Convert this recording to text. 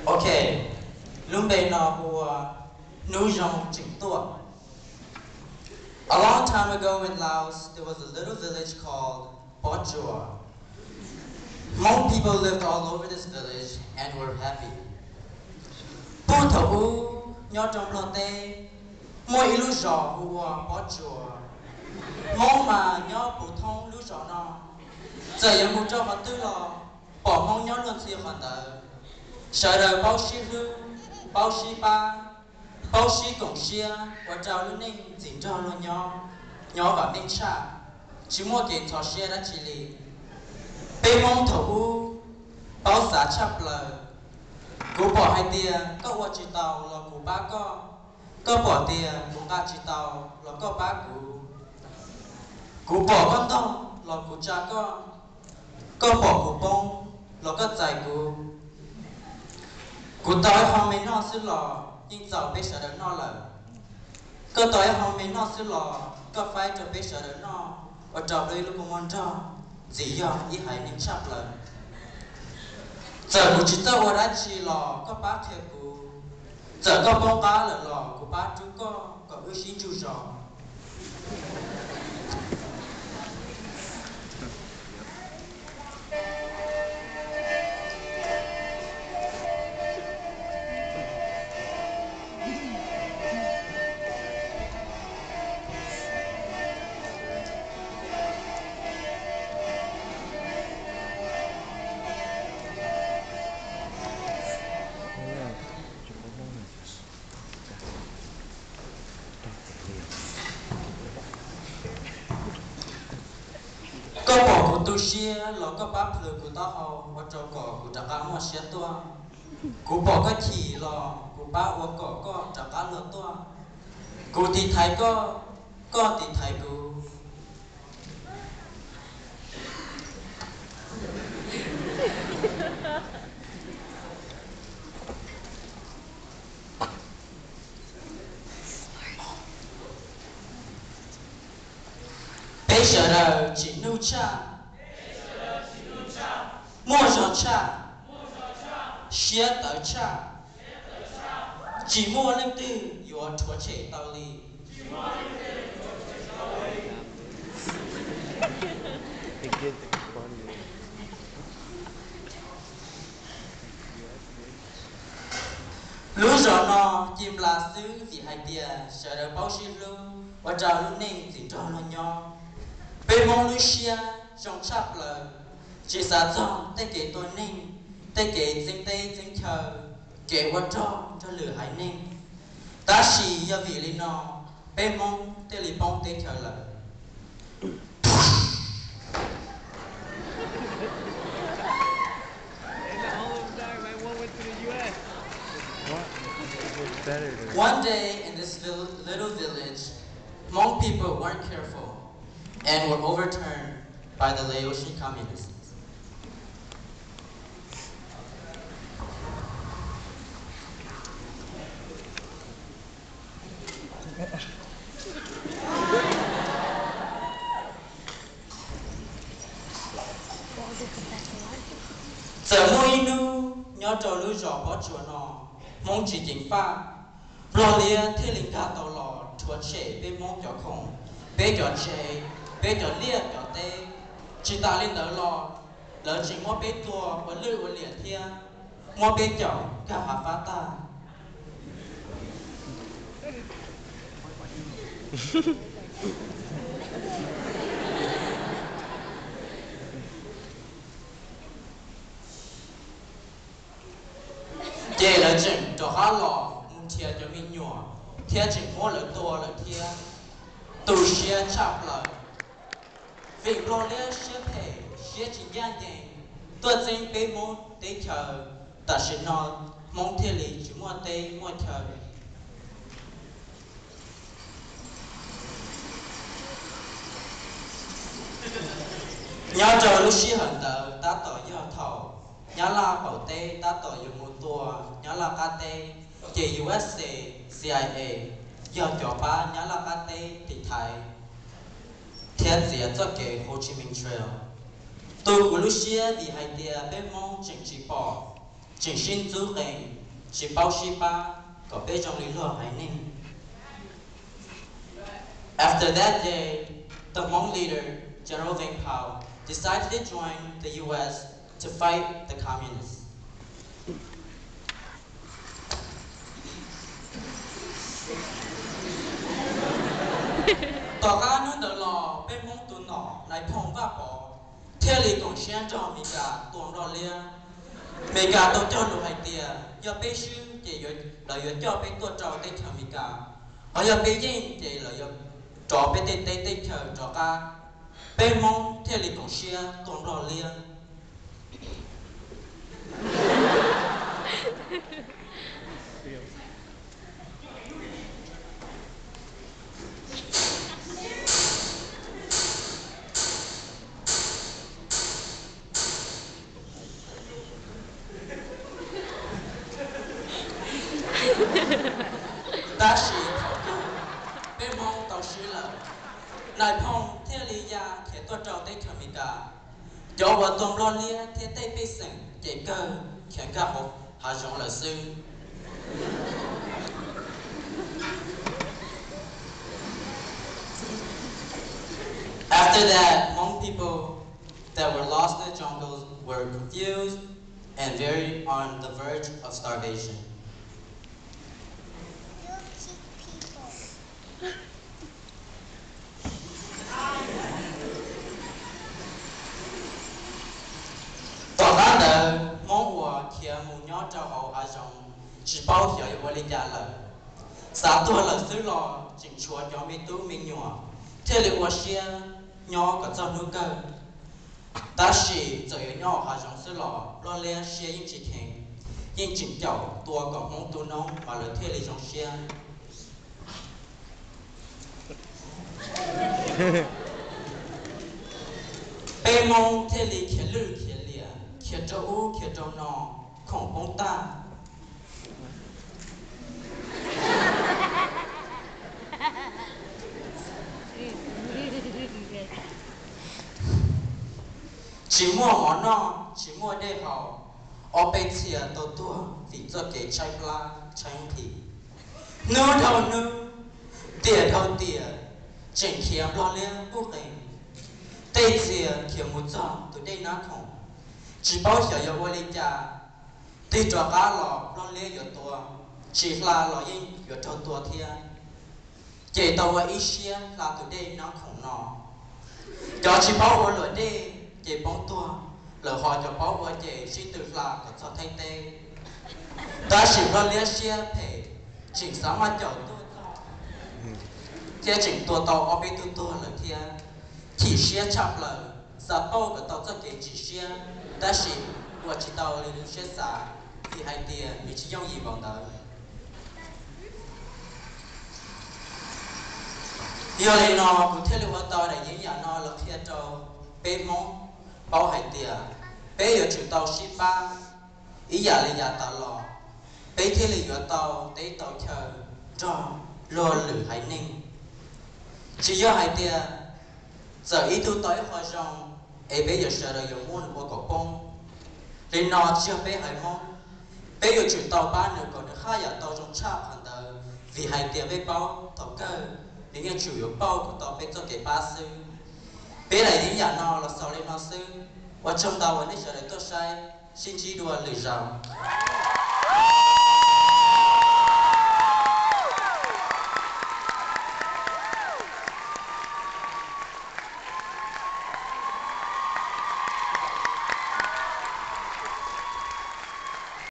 Ok, lub npe no hu ua Hnub Zoo Tseem Tuaj. A long time ago in Laos, there was a little village called Pochua. Hmong people lived all over this village and were happy. Puag thaum ub, nyob rau Nplog teb, muaj ib lub zos hu ua Pob Tsuas. Hmoob mas nyob puv thoob lub zos no. Txawm yuav mus rau qhov twg los pom Hmoob nyob luag ntxhi qhov ntawd. Sawv daws paub sib hlub, paub sib pab, paub sib koom siab ua rau lub neej ntxim nrog luag nyob, nyob vam meej tshaj, tsis muaj kev ntxhov siab dab tsi li. Peb Hmoob thaum ub paub xav tshaj plaws. Kuv pom hais tias koj ua tsis tau los kuv pab koj, koj pom tias kuv nqa tsis tau los koj pab kuv. Kuv pom koj ntog los kuv tsa koj, koj pom kuv poob los koj txais kuv. Kuv tau ib qho me noj xwb los yeej txaus peb sawv daws noj lawm. Koj tau ib qho me noj xwb los koj faib rau peb sawv daws noj, ua rau peb lub kua muag nrog ntxiv yog ib haiv neeg tshaj plaws. Txawm kuv tsis txawj ua dab tsi los koj pab qhia kuv, txawm koj poob qab lawm los kuv pab rub koj kom wb sib ntsuj zos. Koj pom kuv tu siab los koj pab plhws kuv taub hau ua rau kom kuv rov qab muaj siab tuaj. Kuv pom koj chim los kuv pab ua kom koj rov qab luag tuaj. Kuv tiv thaiv koj, koj tiv thaiv kuv. Peb sawv daws tsim nuj tshaj, muaj zog tshaj, siab tawv tshaj, tsis muaj leej twg yuav rhuav tshem tau li. Lub zos no ci nplas xwb vim hais tias sawv daws paub sib hlub ua rau lub neej ntxim nrog luag nyob. Peb Hmoob lub siab zoo tshaj plaws, tsis xav txog tej kev tua neeg, tej kev txeeb teb txeeb chaw, kev ua rog nrog lwm haiv neeg. Tab sis yog vim li no, peb Hmoob thiaj li poob teb chaws lawm. One day in this vil- little village, Hmong people weren't careful and were overturned by the Laotian communists. Txawm muaj ib hnub nyob rau lub zos Pob Tsuas no, Hmoob tsis ceev faj, Nplog liab thiaj li nkag tau los rhuav tshem peb Hmoob cov khoom, peb cov tsev, peb cov liaj cov teb. Tsis tas li ntawd los, lawv tseem muab peb tua ua lwj ua liam thiab muab peb caum nkag hav fab tag. Ces lawv tseem rov qab los mus nrhiav cov me nyuam thiab tseem muab lawv tua lawm thiab. Tu siab tshaj plaws, vim Nplog liab siab phem siab tsis ncaj ncees tuaj txeeb peb Hmoob teb chaws. Tam sim no Hmoob thiaj li tsis muaj teb muaj chaw. Nyob rau lub sij hawm ntawd tab tom yog thaum Nyab Laj qaum teb tab tom yuav mus tua Nyab Laj qab teb, ces U S A, C I A yog cov pab Nyab Laj qab teb tiv thaiv thiab txiav txoj kev Ho Chi Minh Trail. Tu kuv lub siab vim hais tias peb Hmoob tseem tsis pom tseem sib ntxub qees, tsis paub sib pab kom peb zoo li luag haiv neeg. After that day, the Hmong leader, General Vang Pao, decided to join the U S to fight the communists. Tom qab hnub ntawd los peb Hmoob tus nom Nais Phoo Vaj Pov thiaj li koom siab nrog Amelikas tua Nplog Liab. Amelikas tau cog lus hais tias yog peb swb ces lawv yuav coj peb tuaj rau teb chaws Amelikas, ho yog peb yeej ces lawv yuav rov peb tej teb tej chaws rov qab. Peb Hmoob thiaj li koom siab tua Nplog Liab. Tab sis thaum kawg peb Hmoob tau swb lawm, Nais Phoo thiaj li ya khiav tuaj rau teb chaws Amelikas. Cov uas tua Nplog Liab thiab tej pej xeem ces kawg khiav nkag hauv hav zoov lawm xwb. After that, Hmong people that were lost in the jungle were confused and very on the verge of starvation. Tom qab ntawd Hmoob uas khiav mus nyob rau hauv hav zoov tsis paub xyov yuav ua li cas lawm, xav tuag lawm xwb los tseem tshuav cov me tub me nyuam thiaj li ua siab nyob kom txog hnub kawg. Tab sis txawm yuav nyob hav zoov xwb los Nplog Liab siab yeej tsis kheev, yeej tseem caum tua kom Hmoob tu noob mas lawv thiaj li zoo siab. Peb Hmoob thiaj li khiav lwj khiav liam, khiav rau ub khiav rau no, khoom poob tag. Tsis muaj mov noj, tsis muaj dej haus, ob peb txhia tau tuag vim txoj kev tshaib plab tshaib nqhis. Hnub dhau hnub, tiam dhau tiam, tseem khiav Nplog Liab qub qees. Tej txhia khiav mus txog tus dej Nab Khoom, tsis paub xyov yuav ua li cas. Tig rov qab los Nplog Liab yuav tua, tsis hla los yeej yuav raug tua thiab. Ces tau ua ib siab hla tus dej Nab Khoom no. Cov tsis paub ua luam dej ces poob tuag lawm, ho cov paub ua ces sib tw hla kom txog Thaib teb. Tab sis Nplog Liab siab phem, tseem xav maj caum tuaj txog thiab tseem tua tau ob peb tug tuag lawm thiab. Chim siab tshaj plaws, xav pauj kom tau txoj kev chim siab, tab sis ua tsis tau li lub siab xav, vim hais tias nws tsis yooj yim npaum ntawd. Yog li no kuv thiaj li ua tau daim yeeb yam no los qhia rau peb Hmoob paub hais tias peb yuav tsum tau sib pab ib yam li yav tas los, peb thiaj li yuav tau teb tau chaw nrog luag lwm haiv neeg. Tsis yog hais tias txawm ib tug tau ib qho zoo es peb yuav sawv daws yuav muab nws ua kom poob. Li no tsis yog peb haiv Hmoob. Peb yuav tsum tau pab nws kom nws haj yam tau zoo tshaj qhov ntawd, vim hais tias peb paub thaum kawg nws yeej tsuas yuav pauj kom tau peb txoj kev pab xwb. Peb daim yeeb yam no los xaus li no xwb. Ua tsaug ntau uas nej sawv daws tuaj saib, sib ntsib dua lwm zaus.